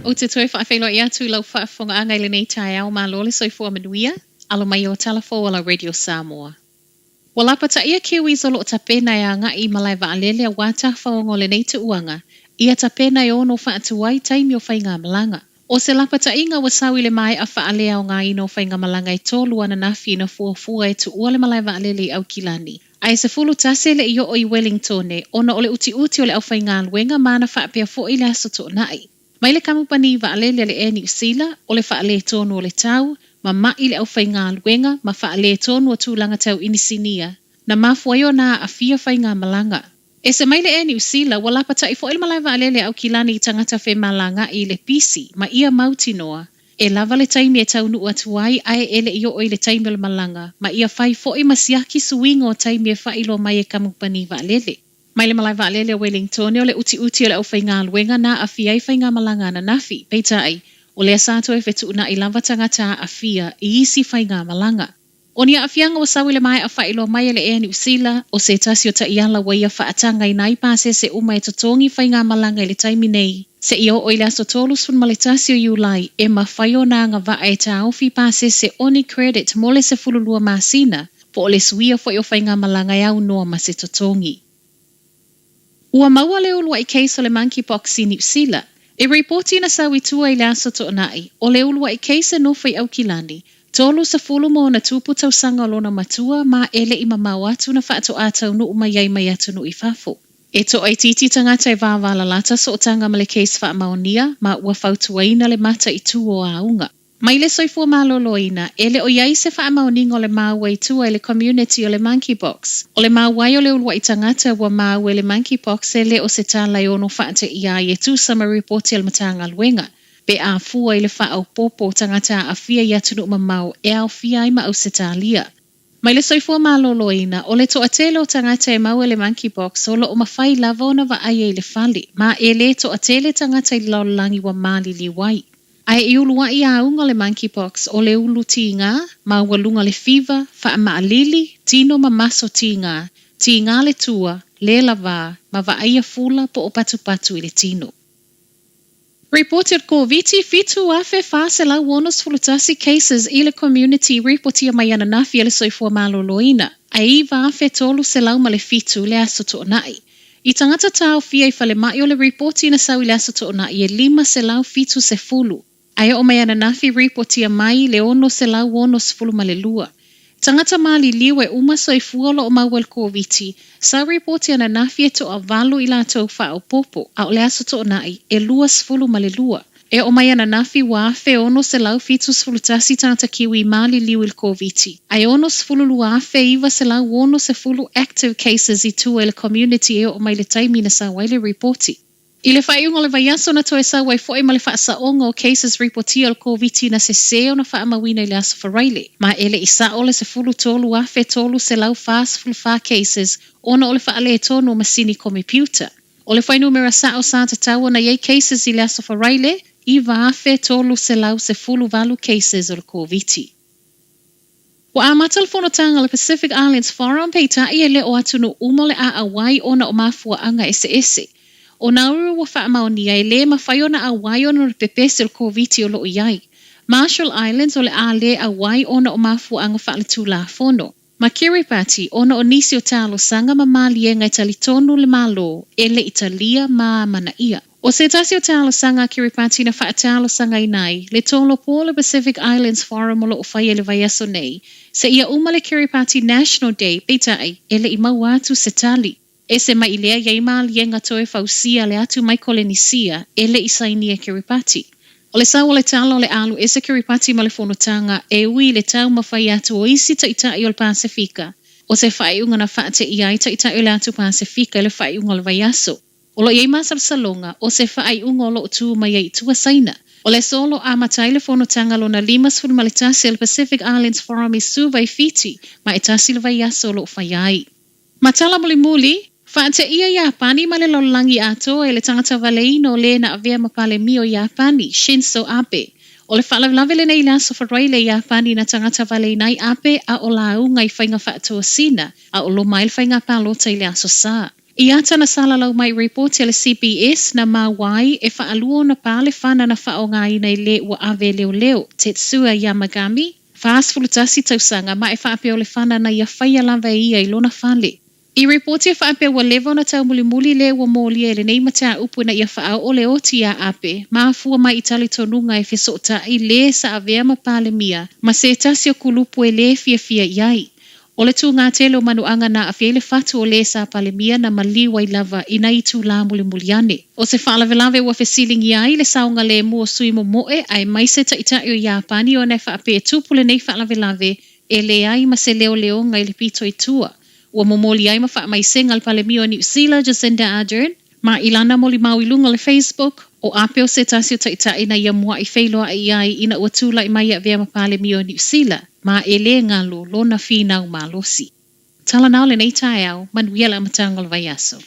Ou te toe faafeiloai atu i lau faafofogaaga i lenei taeao, malo le soifua manuia, alo mai o tala fou a la Radio Samoa. Ua lapataia Kiwis o loo tapena e agai i malae vaalele auā tafaoga o lenei tuuaga, ia tapena e ono faatuai taimi o faigamalaga. O se lapataiga ua sau i le maea faaleaogaina o faigamalaga e tolu ananafi na fuafua e tuua le malae vaalele i Aukilani, ae 11 e le i oo i Welingtone ona o le utiuti o le aufaigaluega ma ana faapea foi le Aso Toonai. Mai le kamupani vaalele a le Air Niu Sila, o le faaletonu o le tau, ma ma'i le aufaigaluega ma faaletonu o tulaga tau inisinia, na mafua ai ona aafia faigamalaga. Ese mai le Air Niu Sila, ua lapata'i foi le malae vaalele a Aukilani i tagata femalaga'i i le pisi ma ia mautinoa e lava le taimi e taunuu atu ai ae e le i oo i le taimi o le malaga, ma ia fai foi ma siaki suiga o taimi e faailoa mai e kamupani vaalele. Mai le malae vaalele o Welingtone o le utiuti o le aufaigaluega na aafia ai faigamalaga ananafi, peitai, o lea sa toe fetuuna'i lava tagata aafia i isi faigamalaga. O ni aafiaga ua sau i le maea faailoa mai e le Air Niu Sila, o se tasi o taiala ua ia faatagaina ai pasese uma e totogi faigamalaga i le taimi nei, seia oo i le aso 31 o Iulai, e mafai ona agavaa e taofi pasese o ni credit mo le 12 masina, po o le suia foi o faigamalaga e aunoa ma se totogi. Ua maua le uluai case o le monkeypox i Niu Sila. E ripoti na sau i tua i le Aso Toonai, o le uluai case e nofo i Aukilani, 30 ma ona tupu tausaga o lona matua ma e le i mamao atu na faatoa taunuu mai ai mai atunuu i fafo. E toaitiiti tagata e vāvālalata sootaga ma le case faamaonia ma ua fautuaina le mataitu o auga. Mai le soifua maloloina, e le o i ai se faamaoniga o le maua i tua i le community o le monkeypox. O le maua ai o le uluai tagata ua maua i le monkeypox e le o se tala e ono faateia ai e tusa ma ripoti a le Matagaluega, pe a fua i le faaopoopo o tagata aafia i atunuu mamao e aofia ai ma Ausetalia. Mai le soifua maloloina, o le toatele o tagata e maua i le monkeypox o loo mafai lava ona vaaia i le fale, ma e lē toatele tagata i le lalolagi ua maliliu ai. Ae i uluai auga o le monkeypox, o le ulu tīgā, maualuga le fiva, faamaalili, tino ma maso tīgā, tīgā le tua, lē lavā, ma vaaia fula po o patupatu i le tino. Ripoti o le Koviti, 7,461 cases i le community ripotia mai ananafi e le Soifua Maloloina, ae 9,307 le Aso Toonai. I tagata taofia i falemai o le ripoti na sau i le Aso Toonai e 570, ae oo mai ananafi ripotia mai le 662. Tagata maliliu e uma soifua o loo maua i le Koviti, sa ripoti ananafi e toavalu i latou faaopoopo, a o le Aso Toonai e 22. E oo mai ananafi ua 1,671 tagata Kiwi maliliu i le Koviti, ae 62,960 active cases i tua i le community e oo mai le taimi na sau ai le ripoti. I le faaiuga o le vaiaso na toe sau ai foi ma le faasaoga o cases ripotia o le Koviti na sesē ona faamauina i le Aso Faraile, ma e le i sao le 13,344 cases ona o le faaletonu o masini komepiuta. O le fuainumera sao sa tatau ona i ai cases i le Aso Faraile, 9,318 cases o le Koviti. Ua amata le fonotaga o le Pacific Islands Forum peitai e le o atunuu uma o le a auai ona o mafuaaga eseese. O Nauru ua faamaonia e lē mafai ona auai ona o le pepesi o le Koviti o loo i ai. Marshall Islands o le a lē auai ona o mafuaaga faaletulafono. Ma Kiribati ona o nisi o talosaga ma maliega e talitonu le Malo e le i talia ma amanaia. O se tasi o talosaga a Kiribati na faatalosagaina ai le tolopo o le Pacific Islands Forum o loo faia i le vaiaso nei, seia uma le Kiribati National Day, peitai, e le i maua atu se tali. Ese mai i lea i ai maliega toe fausia le atu Maikolenisia e le i sainia Kiribati. O le sau o le tala o le alu ese Kiribati ma le fonotaga e ui i le taumafai atu o isi taitai o le Pasefika, o se faaiuga na faateia ai taitai o le atu Pasefika i le faaiuga o le vaiaso. O loo i ai masalosaloga o se faaiuga o loo tu mai ai i tua Saina. O le aso o loo amata ai le fonotaga lona 51 o le Pacific Islands Forum i Suva i Fiti, ma e tasi le vaiaso o loo faia ai. Ma tala mulimuli, faateia Iapani ma le lalolagi atoa e le tagata valeina o lē na avea ma Palemia o Iapani, Shinzo Abe. O le faalavelave lenei i le Aso Faraile i Iapani na tagata valeina ai Abe a o lauga i faiga faatosina a o loma ai le faiga palota i le Aso Sa. I ata na salalau mai ripoti a le CBS na maua ai e faalua ona pa le fana na faaaogaina e le ua ave e leoleo, Tetsuya Yamagami, 41 tausaga, ma e faapea o le fana na ia faia lava e ia i lona fale. I ripoti e faapea ua leva ona taumulimuli le ua molia i lenei mataupu ina ia faaoo le oti iā Ape, ma afua mai i talitonuga e fesootai le sa avea ma Palemia ma se tasi o kulupu e lē fiafia i ai. O le tuga tele o manuaga na aafia ai le fatu o lē sa Palemia na maliu ai lava i nai itulā mulimuli ane. O se faalavelave ua fesiligia ai le saogalemu o sui momoe aemaise taitai o Iapani ona e faapea e tupu lenei faalavelave e leai ma se leoleoga i le pito i tua. Ua momoli ai ma faamaisega a le Palemia o Niu Sila, Jacinda Ardern, ma i lana molimau i luga o le Facebook, o Ape o se tasi o taitai na ia mua'i feiloai i ai ina ua tulai mai e avea ma Palemia o Niu Sila, ma e lē galo lona finau malosi. Tala na o lenei taeao, manuia le amataga o le vaiaso.